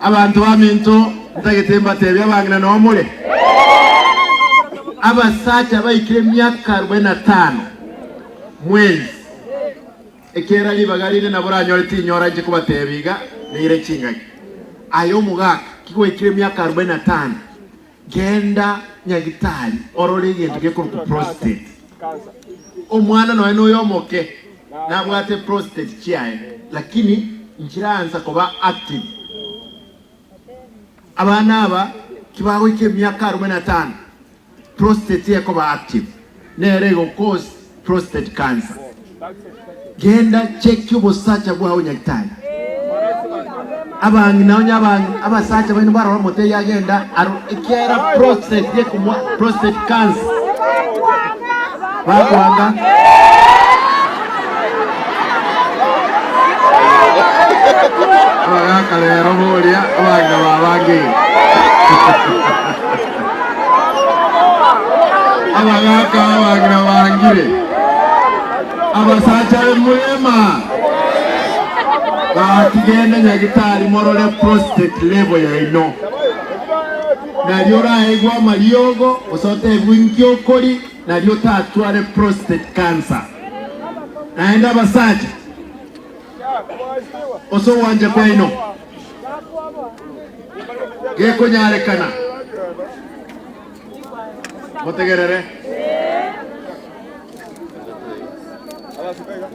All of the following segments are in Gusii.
Abanto baminto ntagete mbatebie abang'ina noo more. Abasacha baikire emiaka arubaini na tano mwensi, ekiagera ribaga rinde nabo oranyore tinyora inche kobatebia iga, neire chingaki. Aye omogaka, ki gwaikire emiaka arubaini na tano, Genda nyagitari orore egento gekorokwa prostate. Omwana nonya noyo omoke nabwate prostate chiaye lakini nchiraansa koba active. Abana aba kibagoika emiaka arubaini na tano prostate ekoba active nere ego cause prostate cancer. Genda check obosacha bwao nyagitari. Abang'ina onye abang'ina abasacha baino barora omotebia agenda aro ekiagera prostate gekomwa prostate cancer bakwanga abagaka rero boria abang'ina babangeire Abagaaka abang'ina bangire, abasacha b'emurema, gaki genda nyagitari morore prostate level yaino. Nario oraegwe amariogo gose otebwe inki okori nario otatware prostate cancer. Naende abasacha, ase ogwancha kwaino, Gekonyarekana. Motegerere.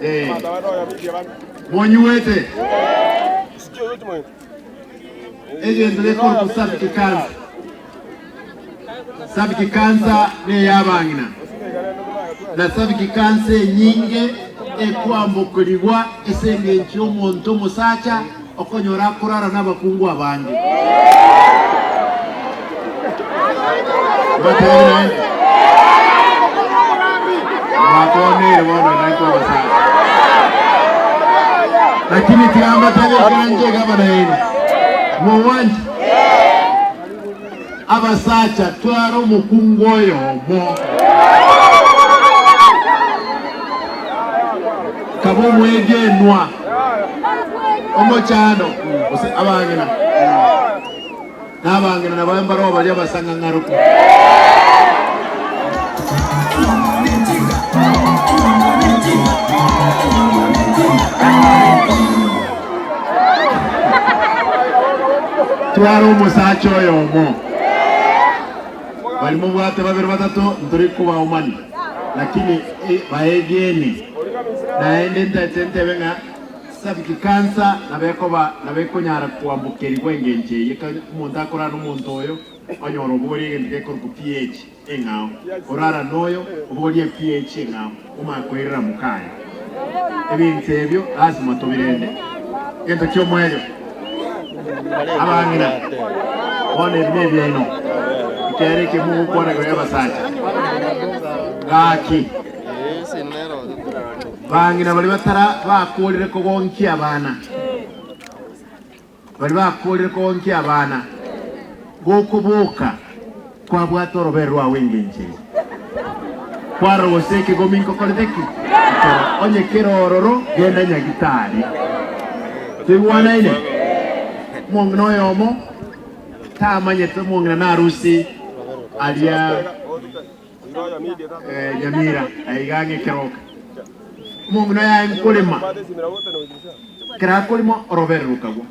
Eh. Monyuete. Egento gekorokwa cervical cancer. Cervical cancer neyabang'ina. Na cervical cancer enyinge ekwambokerigwa ase engencho y'omonto omosacha Okonyora akorara nabakungu abange. Mbatebi naende, mwakoneire bono naintwe abasacha. Lakini tiga mbatebi ekero inche egavana yaino, mogwancha? Abasacha twara omokungu oyomo. Kaba omwegenwa, omochando, gose abang'ina, na abang'ina nabo mbaroo baria abasang'ang'aroku. Tware omosacha oyomo, baria mobwate babere batato ntori kobaomani, lakini baegene. Naende ntaete ntebe ng'a cervical cancer nabo ekoba nabo ekonyara koambokerigwa engencho eye ekero omonto akorara nomonto oyo onyora obogoria egento gekorokwa pH eng'ao, orara noyo obogorie pH eng'ao omanye koirera mokaye. Ebinto ebio lasima tobirende. Egento ki'omoerio, abang'ina, bono ebi nebiaino, ekiagera eke mogokwana igoro y'abasacha. Gaki, bang'ina baria batara bakorire kogonkia abana, baria bakorire kogonkia abana, gokoboka kwabwata orobere rwao engencho eye. Kwarora gose ekegomi nkokorete ki? Ekero onye kere ororo, genda nyagitari. Toigwanaine? Omong'ina oyomo tamanyete omong'ina narusi aria eh, Nyamira aiga ang'e Keroka. Omong'ina oyo aye nkorema, ekero akorema orobere rokagwa.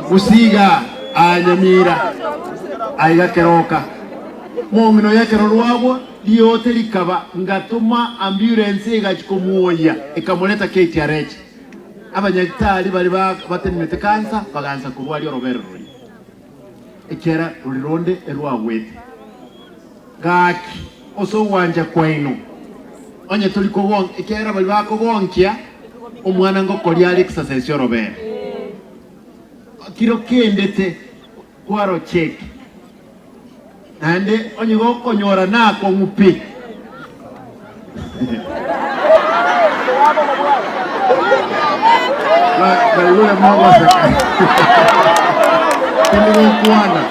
Gosiga aa Nyamira aiga Keroka. Omong'ina oyo ekero rwagwa riote rikaba ngatoma ambulance egachia komuoyia ekamoreta KTRH. Abanyagitari baria batenenete kansa bagansa korwaria orobere roria ekiagera rori ronde erwagwete. Gaki, ase ogwancha kwaino, onye tori kogonkia, ekiagera baria bakogonkia omwana ngokoria are exercise y'orobere. Kiro kendete kwarocheki, naende onye gokonyora nakong'u pi. Baigure mogoseka. Tindi gokwana.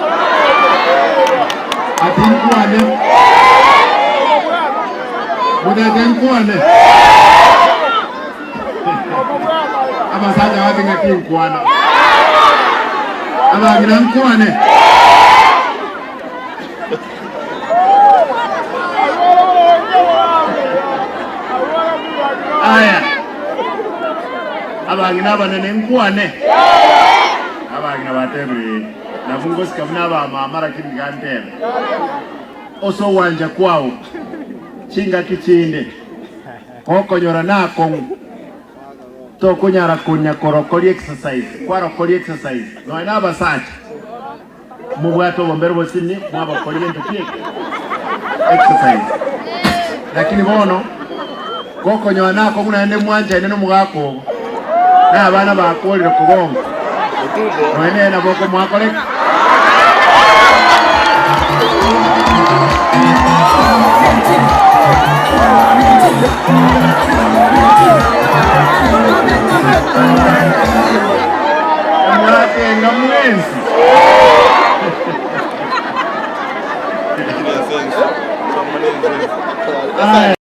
Ati nkwane. Motete nkwane. Abasacha bate ng'aki nkwana. Abang'ina nkwane. Aya, abang'ina abanene nkwane. Abang'ina batebire, nabwo ngosika buna abamama lakini iga ntebe. Ase ogwancha kwao chingaki chinde gokonyora nakong'u tokonyara konya korokoria exercise kwarokoria exercise nonya na abasacha mobwate obombere bosini mwabakoria gento ki eke exercise lakini bono gokonyora nakong'u naende mwanchaine nomogaka ogo na abana bakorire kogonga nonya nere nabo okomoakora ki. Mwatenga mwensi. Aya.